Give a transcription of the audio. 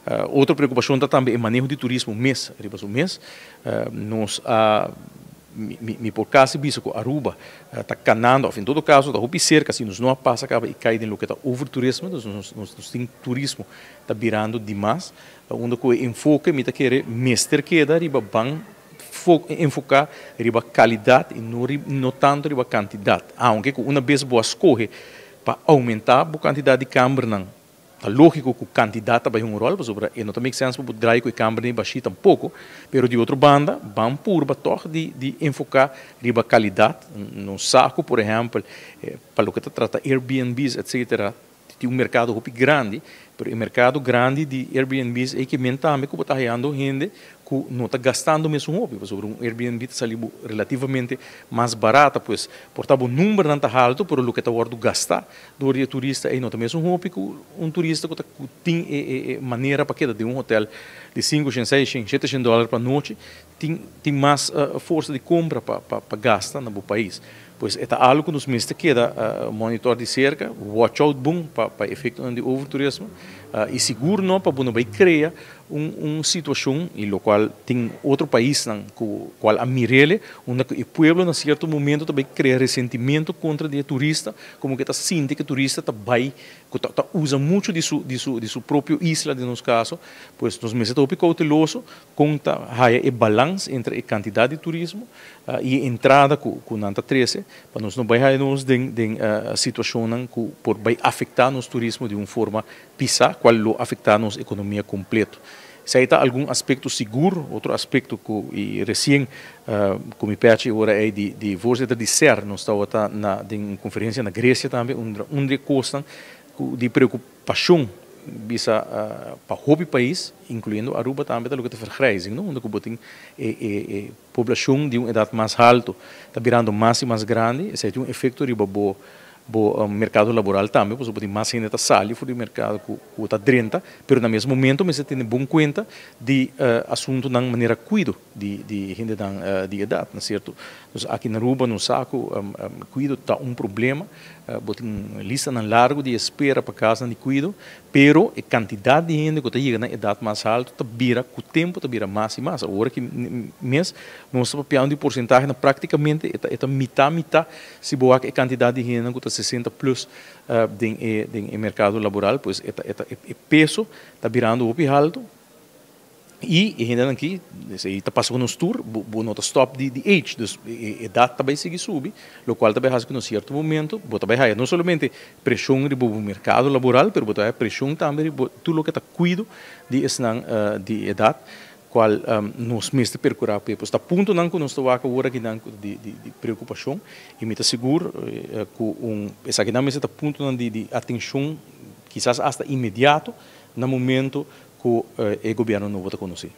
Otro preocupacion ta tambe e maneho di turismo mes, riba su mes. Nos a mi por casi bisa cu Aruba ta canando, of en todo caso ta hopi cerca, si nos no a pasa caba y cay den loke ta overturismo. Dus nos tin turismo ta birando dimas, unda cu e enfoke, mi ta kere, mester keda riba ban enfoca riba calidad y no tanto riba cantidad. Aunke cu una bes bo a scoge pa aumenta e cantidad di cambernan, ta logico cu cantidad tambe un rol, pasobra e no ta make sense pa draai cu e camber ni bashi tampoco, pero di otro banda, ban purba toch di enfoca riba calidad. Nos sa cu, por ehempel, pa loke ta trata Airbnbs, etc., tin un mercado hopi grandi, pero e mercado grandi di Airbnbs e kiermen tambe cu ta hayando hende cu no ta gastando mes hopi, pasobra un Airbnb ta sali relativamente mas barata, pues por ta bo number nan ta halto, pero loke ta wordo gasta door di turista e no ta mes hopi cu un turista cu tin e manera pa keda den un hotel di 5, 6, 7 dollar pa anochi, tin mas forsa di compra pa gasta na bo pais. Pues e ta algo cu nos mester keda monitor di cerca, watch out bon pa efecto di overturismo y sigur no pa no bay crea un situacion y lo cual tin otro paisnan cu cual a mir'ele, unda e pueblo na cierto momento tambe crea resentimento contra di turista, como cu ta sinti cu turista ta bay cu ta usa mucho di su propio isla. Den nos caso, pues nos mester ta cauteloso con ta haya e balance entre e cantidad di turismo y e entrada cu nan ta trece, pa nos no bay haya nos den situacion cu por bay afecta nos turismo di un forma pisa, cual lo afecta nos economia completo. Esey ta algun aspecto sigur. Otro aspecto cu y recien cu mi pechi ora e di voorzitter di SER, nos tabata na un conferencia na Grecia tambe, un di cosnan di preocupacion bisa pa hopi pais, incluyendo Aruba tambe, ta loke ta vergrijzing, no? Unda cu tin e poblacion di un edad mas halto ta birando mas y mas grandi, esey tin un efecto riba bo mercado laboral tambe, pasobra tin mas hende ta sali for di mercado cu ta drenta, pero na mes momento mester tene bon cuenta di asuntonan manera cuido di hendenan di edad, no cierto? Anto, aki na Aruba, nos sa cu cuido ta un problema, bo tin listanan largo di espera pa cas di cuido, pero e cantidad di hende cu ta yega na edad mas halto ta bira, cu tempo ta bira mas y mas. Awor cu mes nos ta papiando di porcentahe na practicamente e mita mita, si bo e cantidad di hende cu ta 60 plus den mercado laboral, pues e peso ta birando hopi halto. Y hende aki, esey ta pasa cu nos tur, bo no ta stop di age, dus e edad tambe sigui subi, lo cual tambe haci cu na cierto momento bo tambe haya no solamente presion riba mercado laboral, pero bo ta presion tambe riba tur loke ta cuido di esnan di edad, cual nos mester percura pa. Pues ta puntonan cu nos ta awor aki di preocupacion y mi ta sigur cu esaki nan mester ta puntonan di atencion, kisas hasta inmediato, na momento cu e gobierno nobo ta conoce.